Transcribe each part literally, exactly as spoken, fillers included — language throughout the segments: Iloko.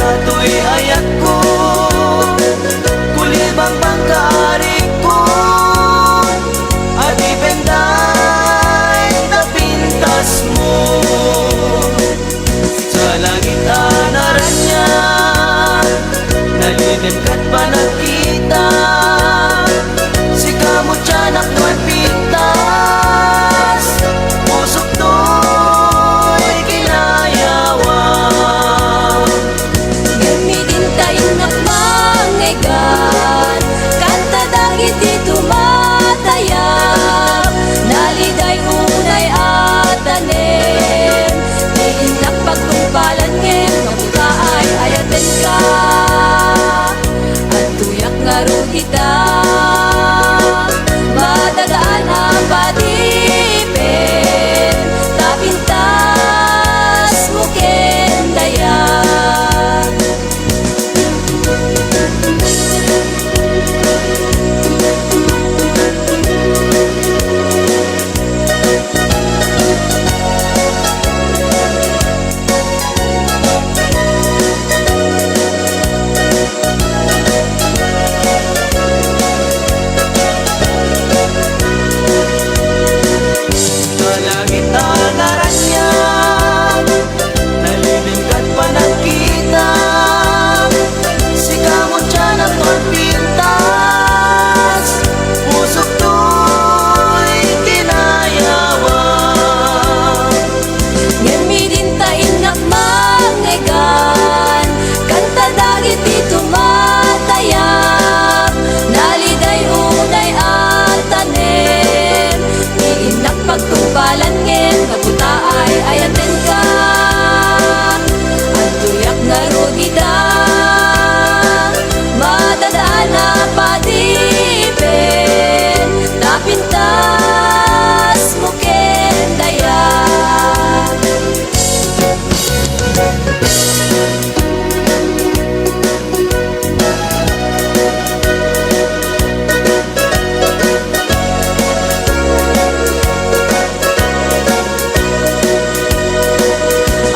Toy ayatko, kulibangbang kaariko, adipen dayta pintasmo. Sa langit a naraniag, nalidem ket panagkita. Sika met ti anak nga pintas, pusok toy kinayawam. Ngem idin ta innak mangngeggan, kanta dagiti tumatayab, naliday unay a tanem, ti innak pagtungpalan ngem nabuta ay ayatenka. Adtoyak ngarud ita, madagaan a padipen, ta pintasmo ken dayag. Langit a naraniag, nalidem ket panagkita. Sika met ti anak nga pintas, pusok toy kinayawam. Ngem idin ta innak mangngeggan, kanta dagiti tumatayab, naliday unay a tanem, ti innak pagtungpalan ngem nabuta ay ayatenka. Adtoyak ngarud ita, madagaan a padipen, ta pintasmo ken dayag.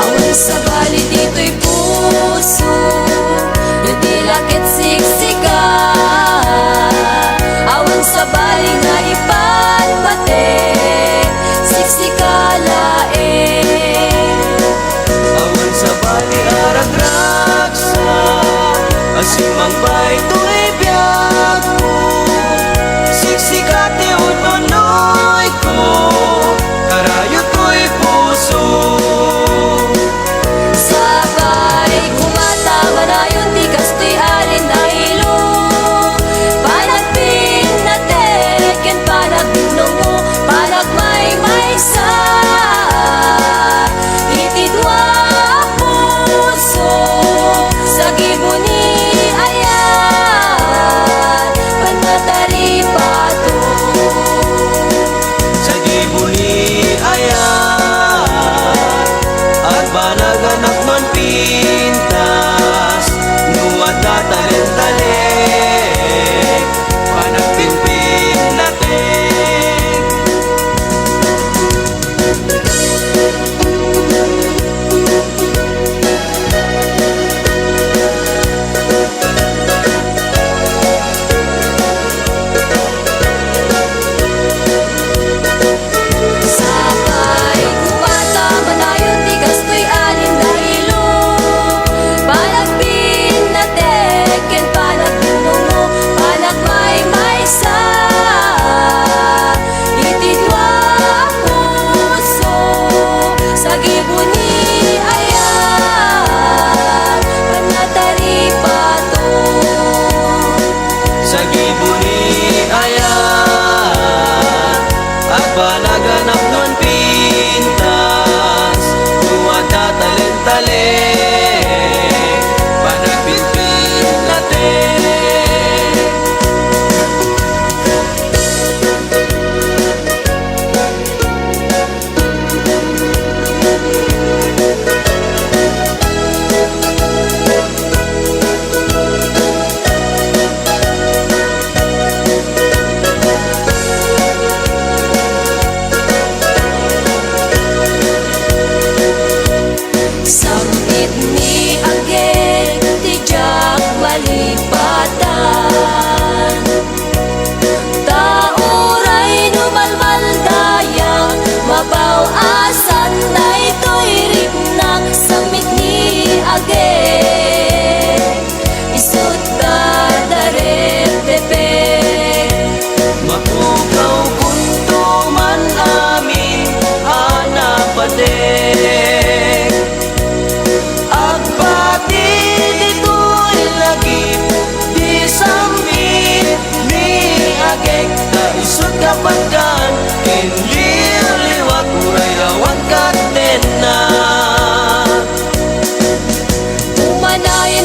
Awan sabali ditoy puso, no di la ket siksika. Awan sabali nga ipatpateg, siksika laeng. Awan sabali a ragragsak, a simmangbay toy biagko. Siksika ti ununoyko, karayo toy puso. Sakay koma ta manayon ti kastoy a rinailo. Panagpinnateg ken panagbinumo, panagmaymaysa. Iti dua a puso, sagibo ni ayat, pannataripato. Sagibo ni ayat, agbanag a napnon pintas, no adda talentalen, panagpinnateg.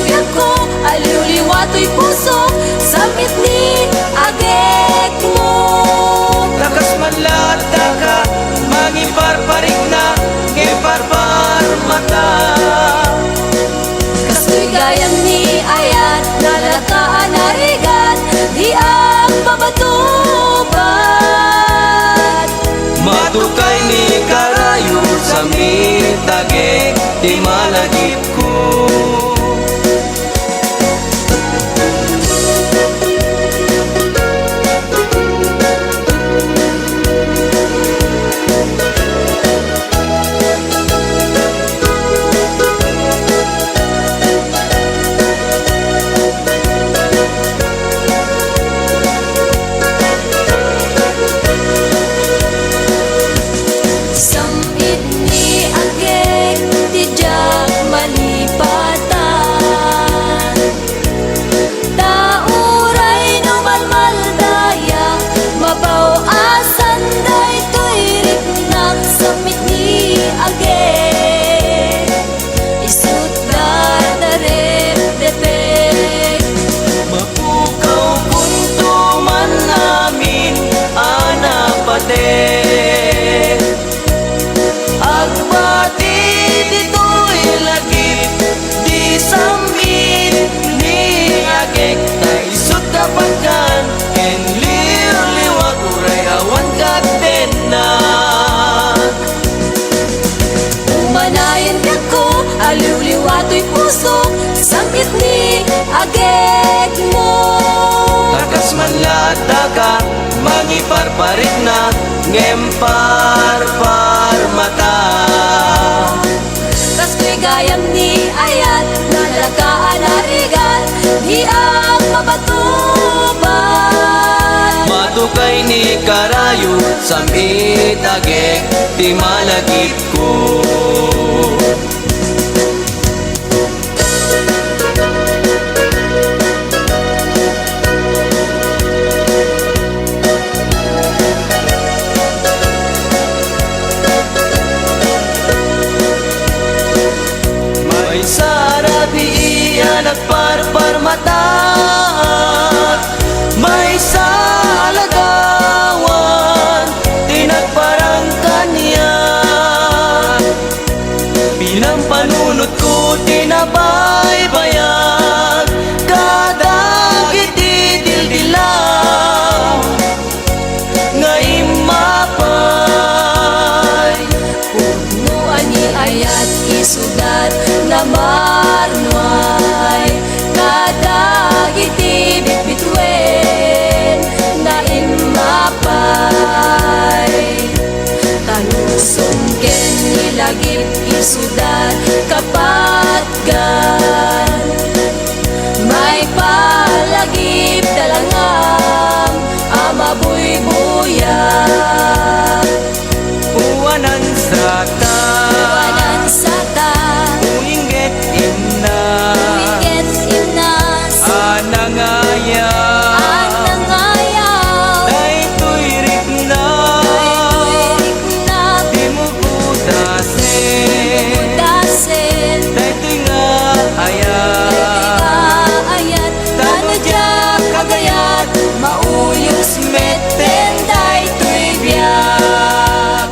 Biagko, aliwliwa toy pusok, sam-it ni agekmo. Ta kas man la addaka, mangiparparikna, ngem parparmata. Kastoy gayam ni ayat, nalaka a narigat, di agpapatubad. Matukay ni karayo, sam-it agek ti malagipko. Sam-it ni agek ti diak malipatan. Ta uray no malmaldaya, mabaw-asan daytoy riknak, sam-it ni agek. Isut' dardarepdepek. Mapukaw kunto man amin a napatek. Agbati ditoy lagip, di sam-it ni agek, ta isut' a pagkan ken liwliwak uray awan kaddennak. Umanayen biagko, aliwliwa toy pusok, sam-it ni agekmo. Ta kas man la addaka, mangiparparikna, ngem parparmata. Kastoy gayam ni ayat, nalaka a narigat, di agpapatubad. Matukay ni karayo, sam-it agek ti malagipko. Maysa a rabii a nagparparmataak, maysa a lagawan ti nagparang kaniak. Pinampanunotko ti nabaybayag kadagiti dildilaw nga immapay. Pudno a ni ayat isudat nga marnuay kadagiti bitbituen nga immapay. Tanusong ken ni lagip isudat kapatgan. Maipalagip talangam a mabuybuya. Uwanan sata. Uwanan sata. Uingget inna. Uingget inna. A nangayaw. A nangayaw. Daytoy rikna. Daytoy rikna. Dimo butasen. Butasen. Daytoy nga ayat. Daytoy nga ayat. Tano diak agayat, mauyos metten daytoy biag.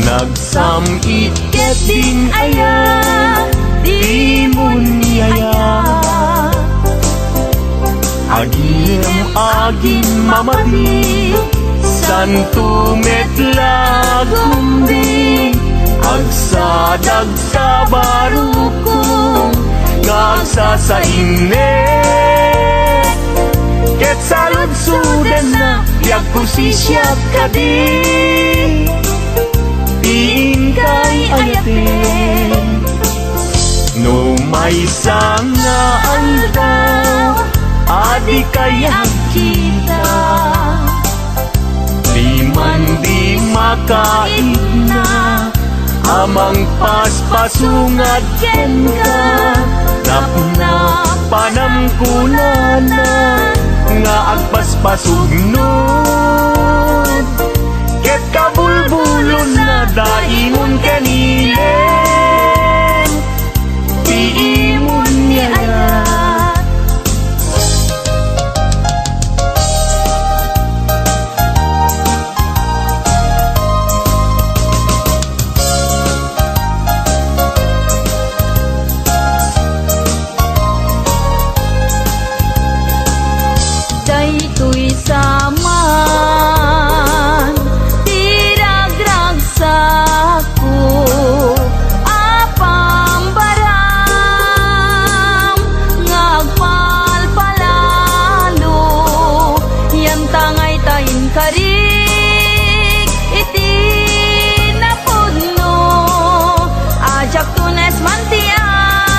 Nagsam-it ket din aya, dimon ni aya. Agim agin mamati, santo met la agumdi, agsadag kabaruko nga agsasainnek. Ket saludsodenna ti agkusisiak kadi ti inkay ayaten. No maysa nga aldaw, Dikay agkita. Diman di makaipna a mangpaspasungad kenka. Napnapanam kunana nga agpaspasugno. Ket kabulbulonna da imon ken ilen ti imon ni ayat. Daytoy sa man ti ragragsakko a pambaram nga agpalpalalo, yantangay ta inkarik iti napudno a diak tunes man ti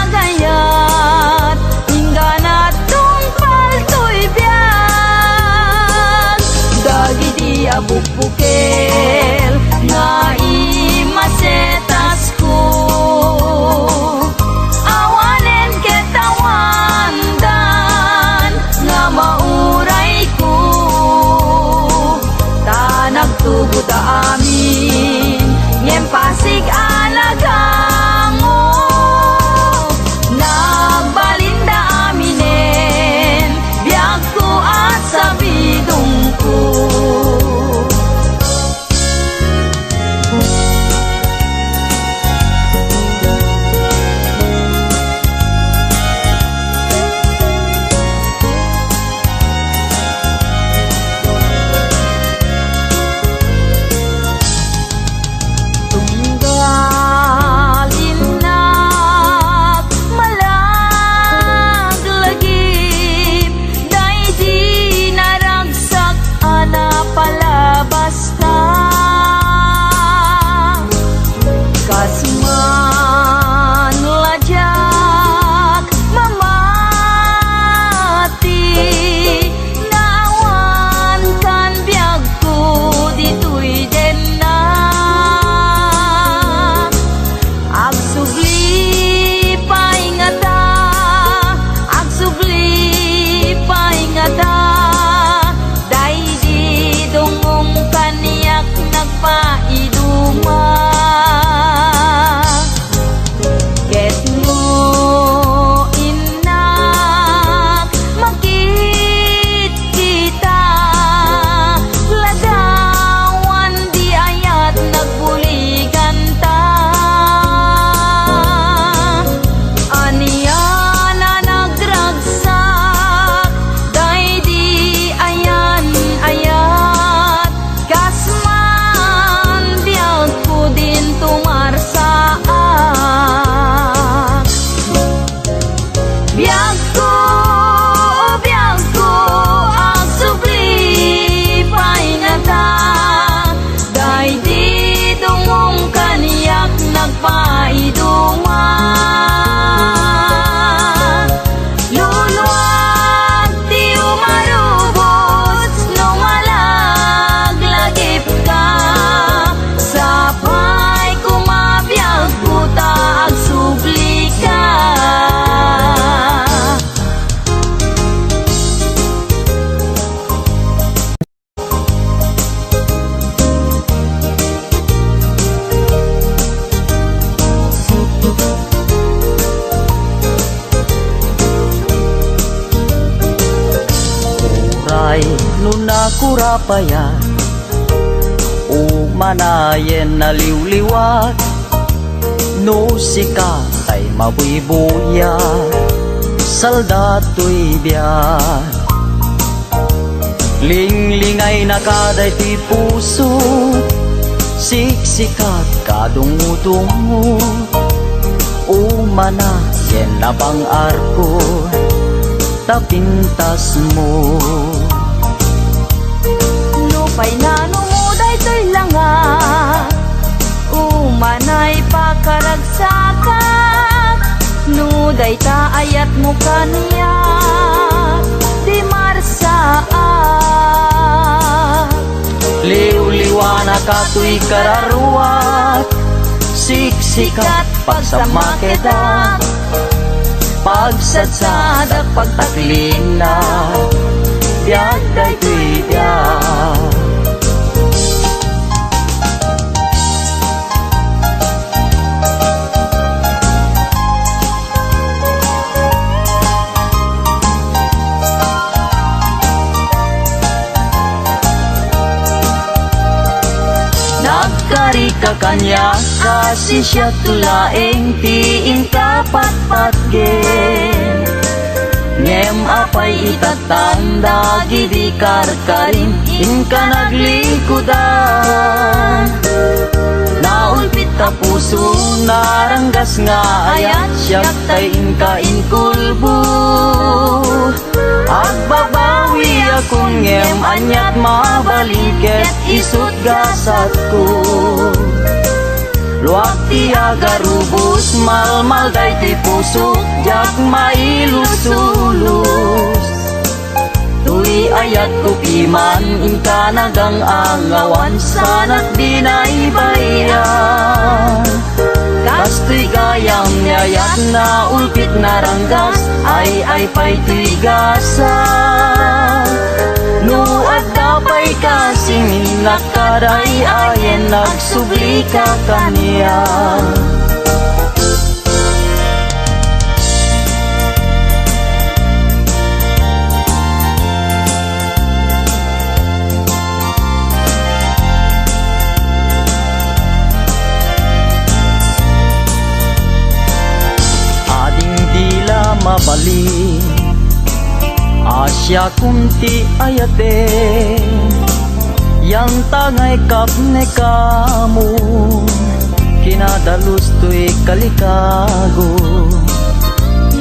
agayat, inggana tungpal toy biag. Dagidi a bukbukel nga imasetasko, awanen ket awandan nga maurayko. Ta nagtugoda amin, ngem pasig a nagango. Nagbalinda aminen, biagko a sabidongko. Tunggal innak malaglagip, daydi naragsak a napalabasta. Kas man la diak mamati, naawan kan biagko ditoy dennak. Agsubli pay ngata, agsubli pay ngata, daydi dungngong kaniak nagpaiduma. Ket no innak makitkita, ladawan di ayat nagbuliganta. Ania a nagragsak, daydi ayan-ayat, kas man biagko din tumarsaak. Biagko, o biagko, agsubli pay ngata, daydi dungngong kaniak nagpaiduma. Luluag ti umarubos no malaglagipka, sapay koma biagko ta agsublika. Uray no nakurapayan, umanayen naliwliwat, no sika tay mabuybuya, salda toy biag. Linglingaynaka daytoy puso, siksikat kadungudungo. Umana yen napang-arko, ta pintasmo. Nupay nanumo daytoy langa, umanay pakaragsakak. No dayta ayatmo kaniak, di Katoy kararuak, siksikat, pagsammaketak, pagsadsadak, pagtaklinak, biag daytoy biag. Nagkarika kaniak a siasio laeng ti inka patpatgem. Ngem apay ita tan dagidi karkarim inka naglikudan? Naulpit ta puso, naranggas nga ayat, siak tay inka inkulbo. Agbabawiakon ngem aniat mabalin ket isut' gasatko. Luag ti agarubos, malmal daytoy pusok, diak mailusulos. Toy ayatko piman, inka nagang-angawan, sanak binaybay-an. Kastoy gayam ni ayat, naulpit, naranggas, ay-ay pay toy gasat. No adda pay kasinginnak kaday ayen, agsublika kaniak. Ading di la mabalin a siakon ti ayatem. Yantangay kapne kamo, kinadalus toy kalikago.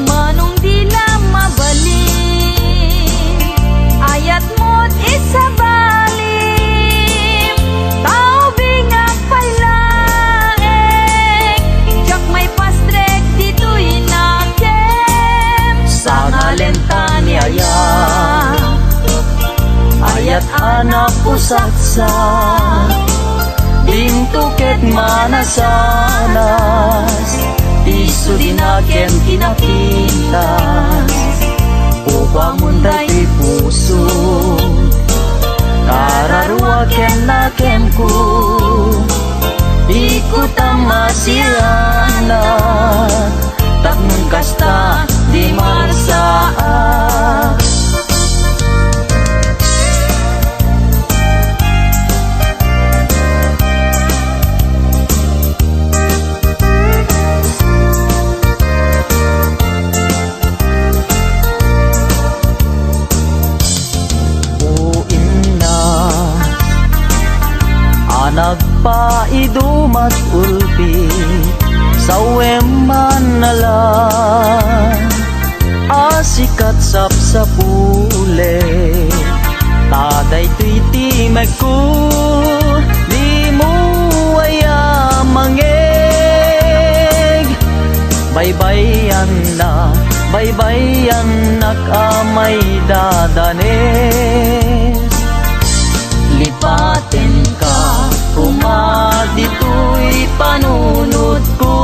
Manong di la mabalin, ayatmod isabalim, tao bingak pay laeng, diak maipastrek ditoy nakem. Sangalenta ni ayat, ayat a napusaksa, dinto ket manasanas, ti sudina ken ti napintas. Kukuamon daytoy puso, kararua ken nakemko, ikutam a sianak, tapno kasta di marsaak. O inna, a nagpaidumat ulpi, sawem man a la, a sikat sapsapulek. Ta daytoy ti megko, dimo aya mangeg. Baybayanna, baybayannak a maidadanes. Lipatenka koma ditoy panunotko.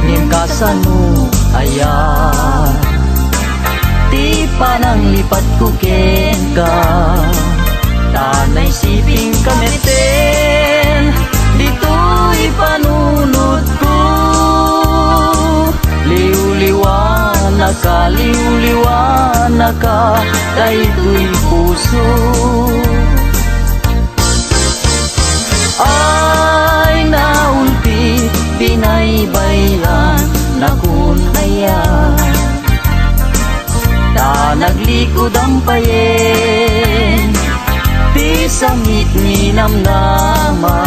Ngem kasano aya ti pananglipatko kenka? Ta naisipingka metten ditoy panunotko. Liwliwanaka, liwliwanaka, daytoy puso. Ay, naulpi, binaybayan nakon aya. Ta naglikudam payen ti sangit ni namnama.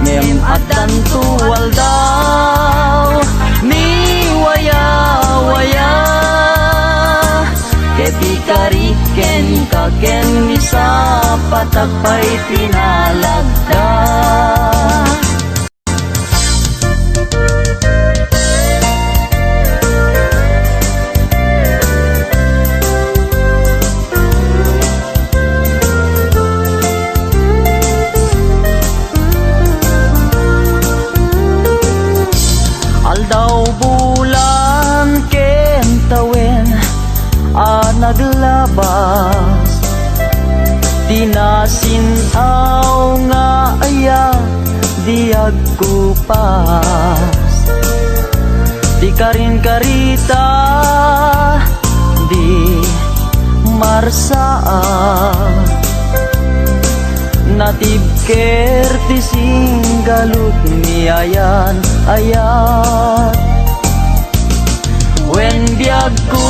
Ngem addanto aldaw ni wayawaya. Ket ikari kenka ken misapatak pay ti nalagda. naglabas. Ti nasin-aw nga ayat, di agkupas. Ti karin-karita, di marsaak. Natibker ti singgalut ni ayan-ayat. Wen biagko,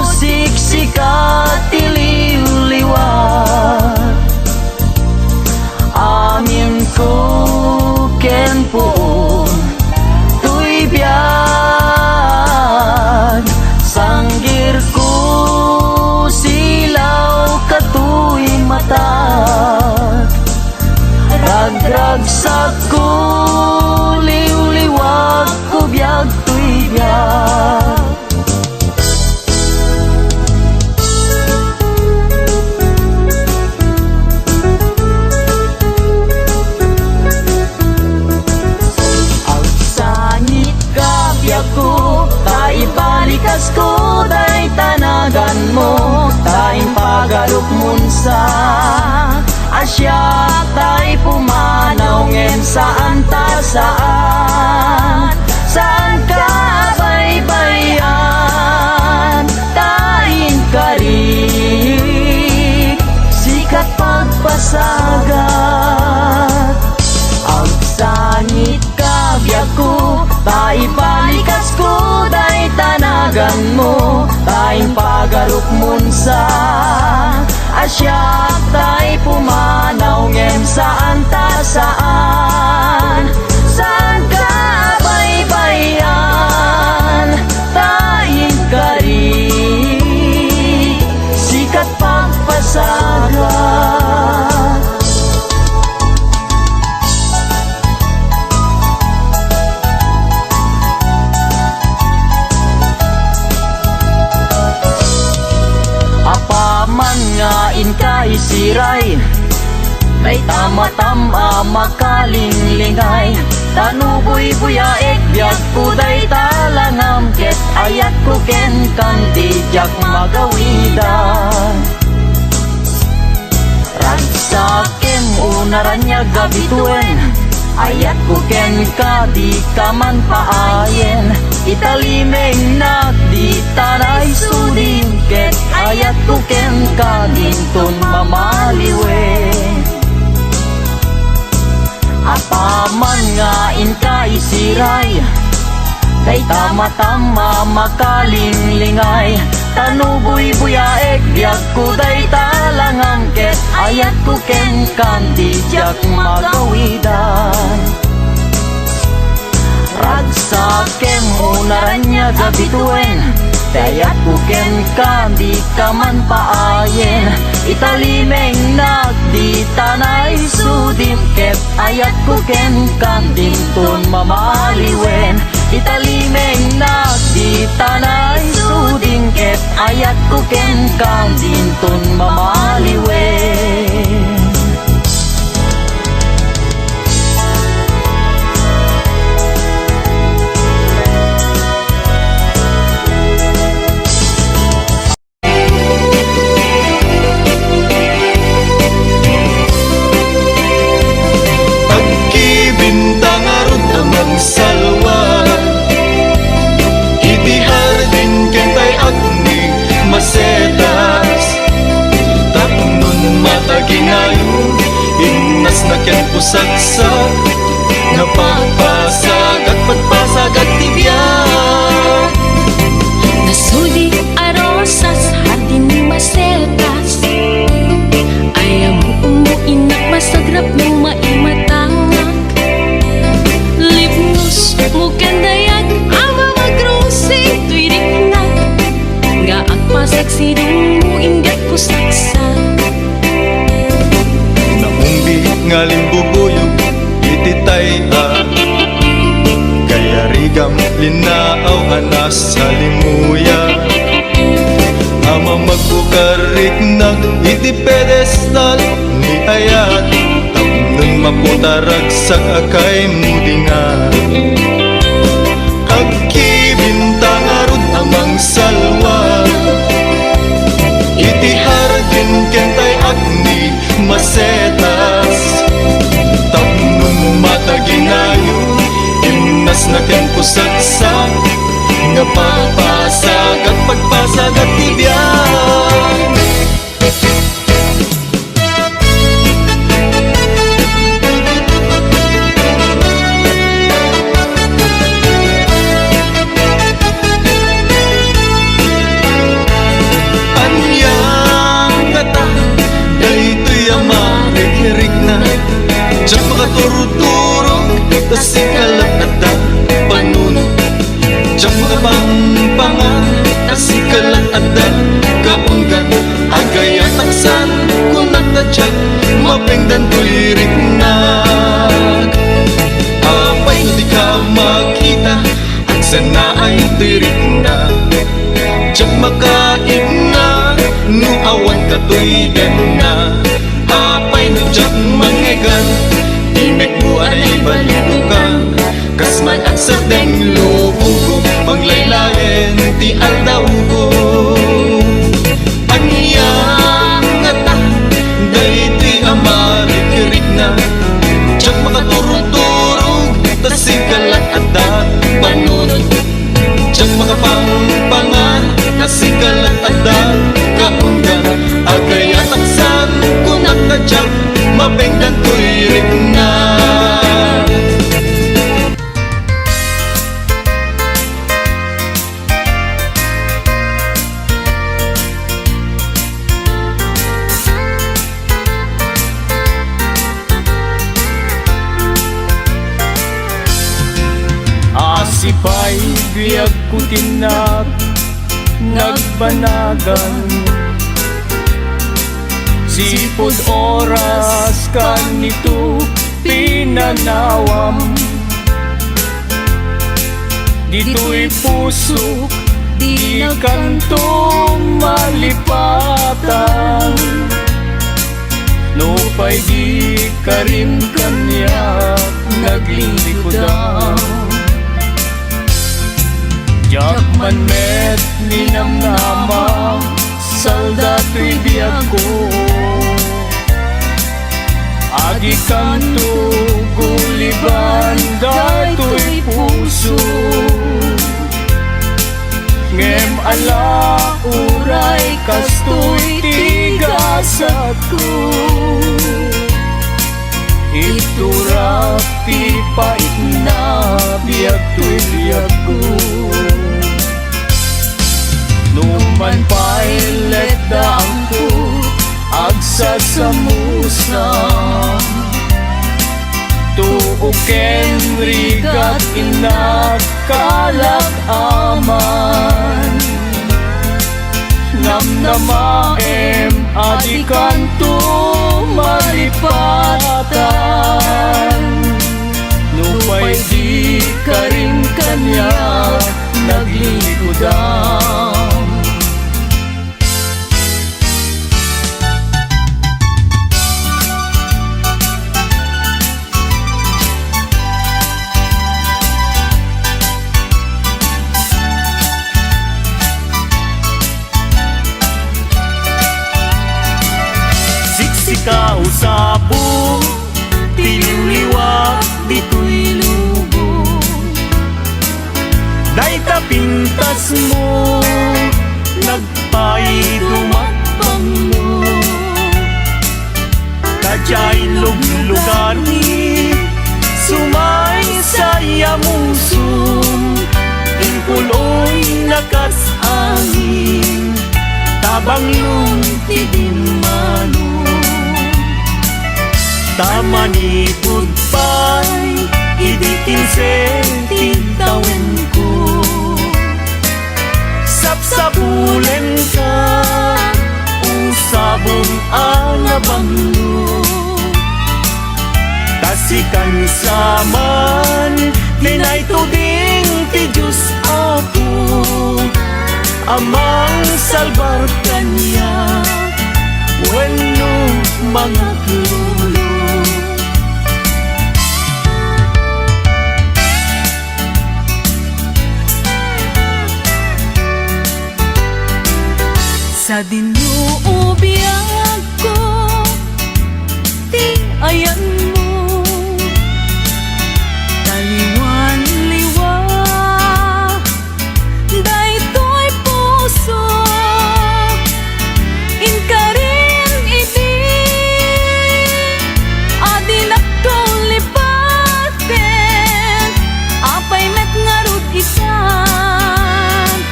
siksika ti liwliwa. Aminko ken puon toy biag. Sanggirko, silawka toy matag. Ragragsakko, liwliwakko, biag toy biag. Agsangitka, biagko, ta ibalikasko dayta naganmo, ta impagarupmon sa a siak tay pumanaw ngem saan ta saan. Saanka a baybay-an ta inkarik, sika pagpasagat. Agsangit ka, biagko, ta ibalikasko dayta naganmo, ta impagarupmon sa a siak tay pumanaw ngem saan ta saan. Saanka a baybay-an ta inkarik, sika pagpasagat. Apaman nga inka isiray dayta matam a makalinglingay, ta no buybuyaek biagko dayta langam, ket ayatko kenka ti diak magawidan. Ragsakem, o naraniag a bituen, ayatko kenka, dika man paayen. Italimengnak dita naisudim, ket ayatko kenka dinton mamaliwen. Apaman nga inka isiray dayta matam a makalinglingay, ta no buybuyaek biagko dayta langam, ket ayatko kenka ti diak magawidan. Ragsakem, o naraniag a bituen, ti ayatko kenka, dika man paayen. Italimengnak dita naisudim, ket ayatko kenka dinton mamaliwen. Italimengnak dita naisudim, ket ayatko kenka dinton mamaliwen. Agkibinta ngarud a mangsalwa iti hardin ken tay agni masetas. Tapnon mataginayon, innasna ken pusaksak, napagpasagat, pagpasagat ti biag. Nasudi a rosas, hardin ni masetas. Ay, ammo, ummo, innak, masagrap no maimatangak. Lipnos mo ken dayag a mamagrusing toy riknak, nga agpasagsidong mo inggat pusaksak. Naumbi nga limbubuyog iti tay-a, kayarigam linnaaw a nasalimuya. A mamagbukariknak iti pedestal ni ayat, tapnon maputaragsak a kaymudingan. Agkibinta ngarud a mangsalwa Adda kaunggan, agayatak san, kunak ta diak mapengdan toy riknak. Apay no dika makita, agsanaay toy riknak. Diak makaipna no awan katoy biagna. Apay no diak mangngegak, ti mekko a naibaliwka. Kas man agsardeng lubongko, manglaylayen ti aldawko. Ania ngata daytoy a marikrikna? Diak makaturog-turog ta sika laeng adda panunot. Diak makapangpanga ta sika laeng adda kaunggan. Agayatak san, kunak ta diak mapengdan toy riknak. Asipay biagko ti nag-, nagbanagan. Sipud oras kanito pinanawam. Ditoy pusok, dikanto malipatan. Nupay di karim kaniak naglilikudan. Diak man met ninamnama, salda toy biagko. Adikanto guliban daytoy puso. Ngem ala uray kastoy ti gasatko. Iturak ti paitna, biag toy biagko. Numan pay letdaangko, agsasamusa. Tuo ken rigat, innak, kalak, amay. Namnamaem a dikanto malipatan. Nupay di karim kaniak naglilikudan. Siksika usabo ti liwliwa ditoy lubong. Dayta pintasmo, nagpaidumak bangngo. Ta diay luglugarmi, sumaysay a musom, impuloyna kas angin, ta banglong ti dimmanom. Ta manipud pay idi kinse ti tawenko, sapsapulenka, usabon a nabanglo. Ta sikan sa man, dinaituding ti Dios Apo, a mangsalbar kaniak wenno mangaklulo. Sadino, o biagko, ti ayanmo. Taliwan-liwa daytoy puso, inkarin idi a dinakto lipaten. Apay met ngarud itan,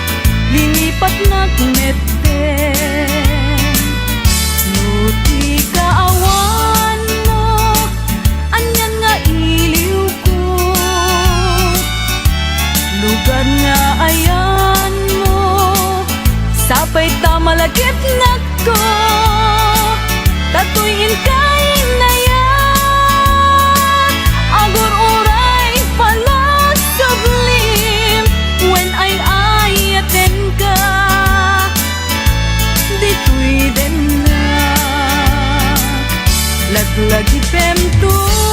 linipatnak metten. Apay ta malagipnakto, ta toy inka inayat. Agur-uray pala sublim, wen ay-ayatenka, ditoy dennak. Laglagipem to.